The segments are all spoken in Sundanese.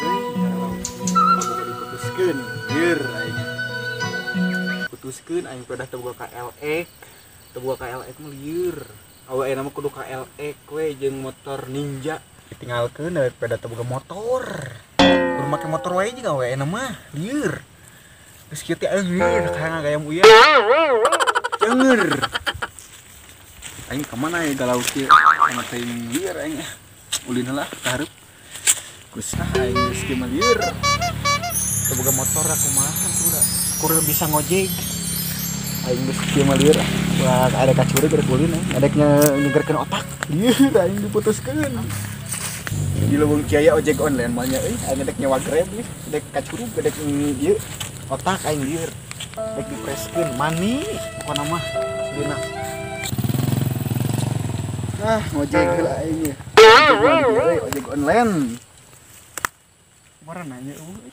Euy, kaboga diputuskeun, lieur aing. Putuskeun aing pedah teu boga KLX. Teu boga KLX mah lieur. Awewe mah kudu KLX we jeung motor Ninja. Ditinggalkeun we pedah teu boga motor. Kudu make motor wae jeung awewe mah lieur. Geus kieu teh aing lieur hayang ngagayam uya. Cenger. Aing ka mana ya galau kieu sama teuing lieur aing. Ulin heula ka hareup. Geus ah aing geus kieu mah lieur. Teu boga motor kumaha tuh da. Kudu bisa ngojek. Aing geus kieu mah lieur. Wah, ada kacuri rek ulin aing. Adek nyegerkeun otak. Lieur aing diputuskeun. Di leuweung kieu aya ojek online mah nya euy, aing dek nyewa Grab euy, dek kacurug dek ieu otak aing lieur. Dek dipreskeun manis pokona mah dina. Ah, ngojek heula aing ye. Ojek online. Mara nanya euy.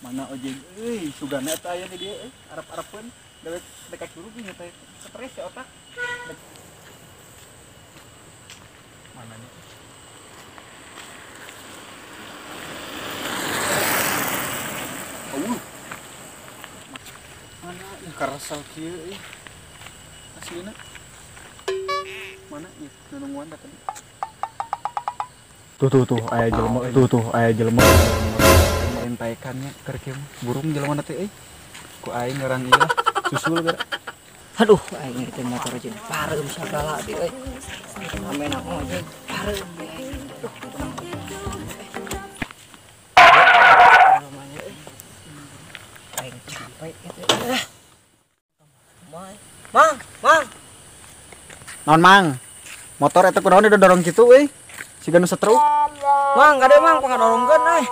Mana ojek euy, sugana eta aya di dieu euy, arep-arepeun dewek dek kacurug nya teh stres ya otak. Mana nya? Mana yang karasal kieu euy. Aslina. Mana ieu nungguan tadi. Tuh tuh tuh aya jelema, tuh tuh aya jelema. Entaikannya keur kieu burung jelema teh euy. Ku aing ngarang ieu lah, susul geura. Aduh, aing teh motor jeung pareum sagala di euy. Amena ojek pareum di aing. Duh. Aing capek gitu. Mang, mang. Naon mang? Motor eta kunaon didorong kitu euy? Siga nu stroke. Mang, kade mang pangadorongkeun euy.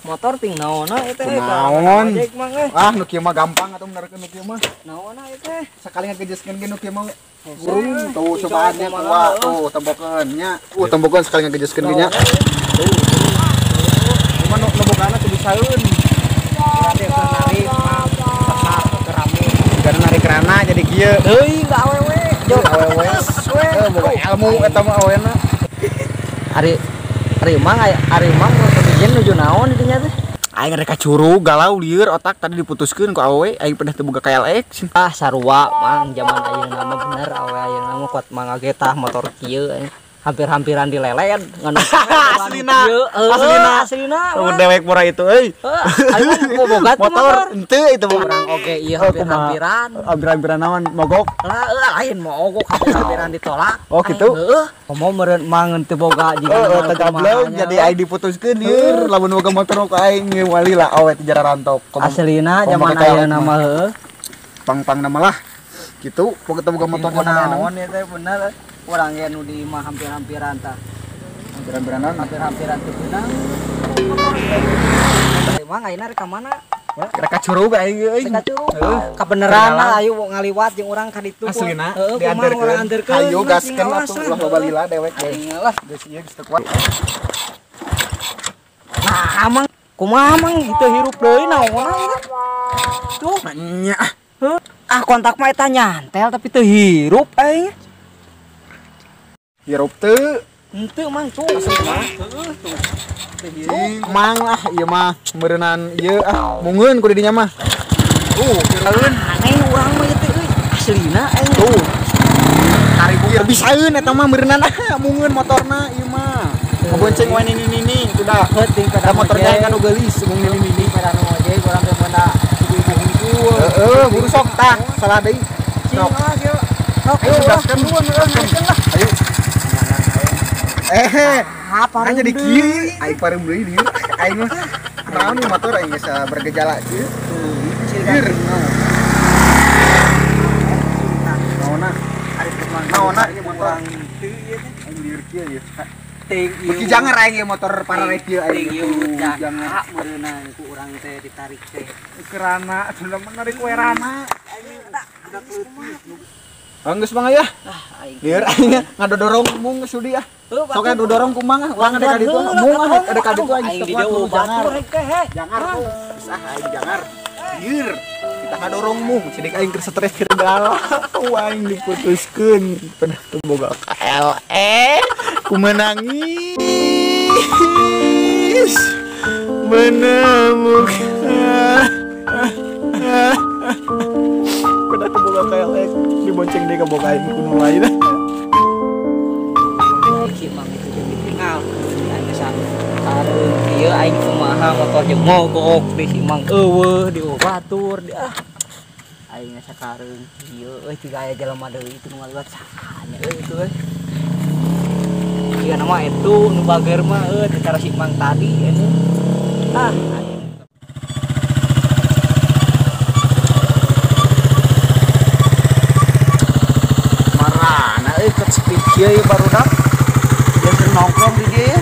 Motor ting naonna eta teh. Naon? Ah, nu kieu mah gampang atuh menerkeun nu kieu mah. Naonna ieu teh? Sakali ngagejeskeun ge nu kieu mah. Burung tuh cobaannya kuat tuh tembokeun nya. Tembokeun sekali ngagejeskeun ge nya. Tuh. Cuma nu bogana teu bisaeun. Narik mang, kerame. Karena narik rana jadi kieu. Teuing da awewe. Jauh awewe. Heuh, boga ilmu eta mah awena. Ari ari mang ari mang mun nuju naon di dinya teh? Aing rek ka curug galau lieur otak tadi diputuskeun ku awewe aing pedah teu boga KLX. Ah sarua mang zaman ayeuna mah bener awewe ayeuna mah kuat mangagetah motor kieu hampir-hampiran dileled ngan aslina. Aslina aslina. Dewek murah itu euy. Heeh, aing boga motor henteu itu urang oge ieu hampir-hampiran. Hampir-hampiran naon mogok? Lah heuh lain mogok hampir-hampiran ditolak. Oh gitu. Heeh. Komo meureun mang teu boga jiga heeh tagableng jadi aing diputuskeun lieur lamun boga motor ku aing wali lah awe teh jara rantok. Aslina zaman ayeuna mah heuh. Pang-pang nama lah. Gitu boga boga motor naon ieu teh bener. Urang ge nu di imah hampir-hampiran tah. Hampir-hampiran naon? Hampir-hampiran teu beunang. Emang ayeuna rek ka mana? Rek ka curug aing euy. Rek ka curug. Kabeneran lah ayo ngaliwat jeung urang ka ditu. Aslina dianterkeun. Ayo gaskeun atuh ulah loba lila dewek aing lah. Geus ieu geus teu kuat. Nah, mang kumaha mang teu hirup deui naonna ieu? Tuh nya. Ah kontak mah eta nyantel tapi teu hirup aing. Hirup teu? Henteu mang tuh. Heeh tuh. Teu hirup. Mang lah ieu mah meureunan ieu ah mungeun ku di dinya mah. Tuh, kiraeun aneh urang mah ieu teh euy. Aslina aing. Tuh. Tarik ieu bisaeun eta mah meureunan ah mungeun motorna ieu mah. Ngabonceng wae nini-nini itu dah. Heuting kada motornya kan nu geulis mung nini-nini pada nu ngojek urang teh meuna ibu-ibu hungkul. Heeh, buru sok tah salah deui. Sok. Sok, ayo gaskeun lah. Ayo. Kan jadi kieu aing pareum deui dieu. Aing mah naon ieu motor aing geus bergejala kieu. Tuh, naonna? Naonna ieu motor teu ieu teh. Aing lieur kieu ieu. Ting ieu. Beuki jangar aing ieu motor pararek kieu aing. Ting ieu jangar meureunang ku urang teh ditarik teh. Kerana sudah menarik we rana. Aing budak leutik. Geus mang aya. Ah aing. Lieur aing ngadodorong mung geus sudi ah. Sok dodorong ku mang ah, urang ada ka ditu. Mung ah ada ka ditu aing teu kuat jangar. Jangar tuh. Geus ah aing jangar. Lieur. Kita ngadorong mung sidik aing keur stres keur galau aing diputuskeun. Pernah teu boga KLE ku menangis. Menemukan. Pada teu boga KLX dibonceng deui ka boga aing ku nu lain. Si Mang itu jeung ditinggalkeun aing geus kareung kieu aing kumaha motor jeung mogok di si Mang eueuh di batur di ah. Aing geus kareung kieu euy tiga aya jelema deui itu nu ngaliwat saha nya euy itu euy. Jika nama itu nu bager mah euy cara si Mang tadi euy. Ah. Marana euy ket sepi kieu ieu barudak. Biasa nongkrong di dieu ya.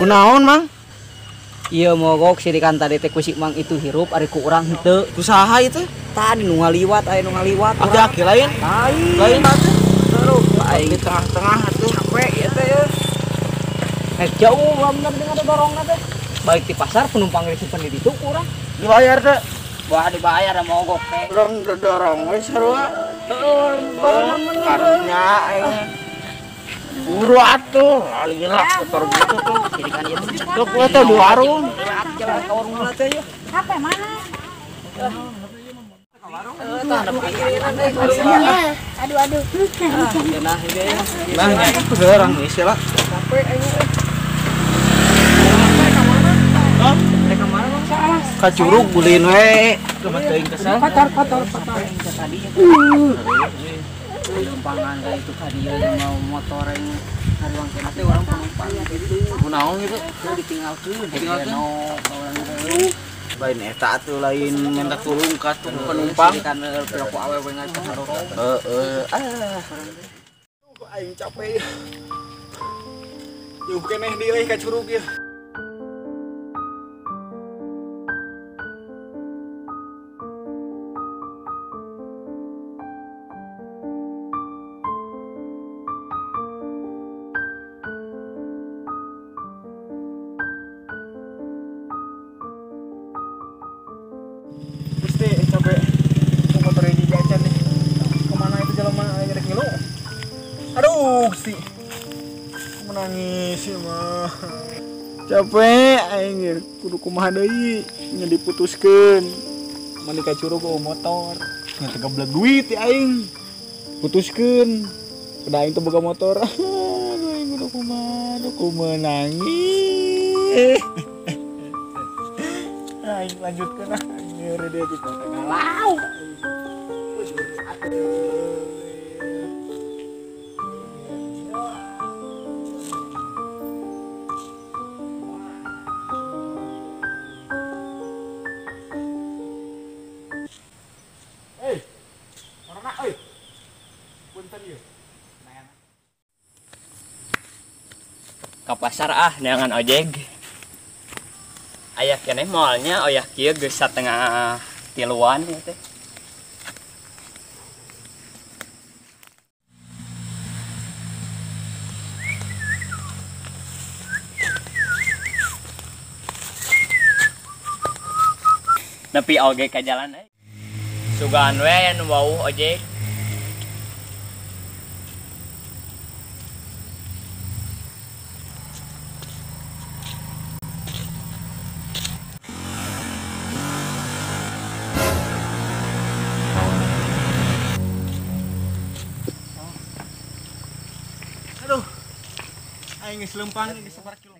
Kunaon Mang? Iya mogok sirikan tadi teh ku si Mang itu hirup ari ku urang henteu. Ku saha ieu teh? Tadi nu ngaliwat aya nu ngaliwat. Aki-aki lain? Lain. Lain atuh. Terus aing di tengah-tengah atuh. Capek ieu teh ya. Jauh bener dengan dorongna teh. Balik di pasar penumpang disimpen di ditu ku urang. Dibayar teh. Wah dibayar mogok teh. Urang dodorong we sarua. Heeh, karunya aing. Buru atuh, alila kotor gitu tuh. Sirikan ieu teh. Tuh we teh di warung. Jalan ka warung heula teh yeuh. Capek mana? Aduh aduh. Nah, ini. Nah, ini orang geus lah. Capek aing euy. Hah? Rek ka mana Bang? Ka Curug ulin we. Kumaha teuing kesel. Kotor kotor kotor. Tadi tumpangan ka itu ka dieu mau motor yang haruang kena teh urang penumpang gitu. Kunaon gitu? Tuh ditinggalkeun, ditinggalkeun. Urang teh. Lain eta atuh lain minta tulung ka penumpang. Kan pelaku awewe ngajak dorong. Heeh. Ah. Aing capek. Jauh keneh deui euy ka Curug ieu. Capek motor ini jajan nih. Kemana itu jalan mah rek ngilu. Aduh, si. Menangis sih mah. Capek aing kudu kumaha deui nya diputuskeun. Mani ka Curug motor. Nya teu geblek duit ya aing. Putuskeun. Udah aing teu boga motor. Aduh, aing kudu kumaha, aduh ku menangis. Aing lanjutkeun ah. Nyeri dia di kota galau. Hei, orangna euy. Punten ieu. Ka pasar ah neangan ojek. Aya keneh moalnya oyah kieu geus satengah tiluan ieu teh. Nepi oge ka jalan euy. Sugan we aya nu wauh ojek. Aduh. Aing geus leumpang geus sabaraha kilo.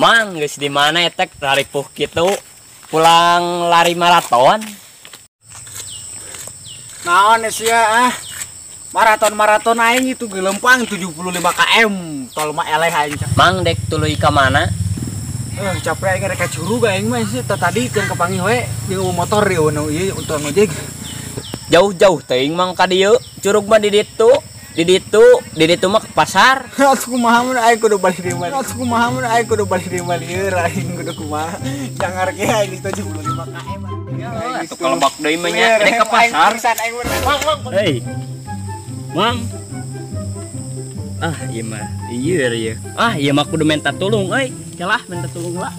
Mang geus di mana eta laripuh kitu pulang lari maraton. Naon sia ah. Maraton-maraton aing itu gelempang 75 km tol mah eleh aing. Mang dek tuluy ka mana? Capek aing rek ka Curug aing mah sih tadi keur kapanggih we jeung motor di nu ieu untuk ngojek. Jauh-jauh teuing mang ka dieu, Curug mah di ditu. Di ditu mah ke pasar. Atuh kumaha mun aing kudu balik deui mah. Atuh kumaha mun aing kudu balik deui mah lieur aing kudu kumaha. Jangar ge aing geus 75 km. Atuh kalebak deui mah nya rek ke pasar. Hei. Mang. Ah, ieu mah lieur ieu. Ah, ieu mah kudu minta tulung euy. Celah minta tulung lah.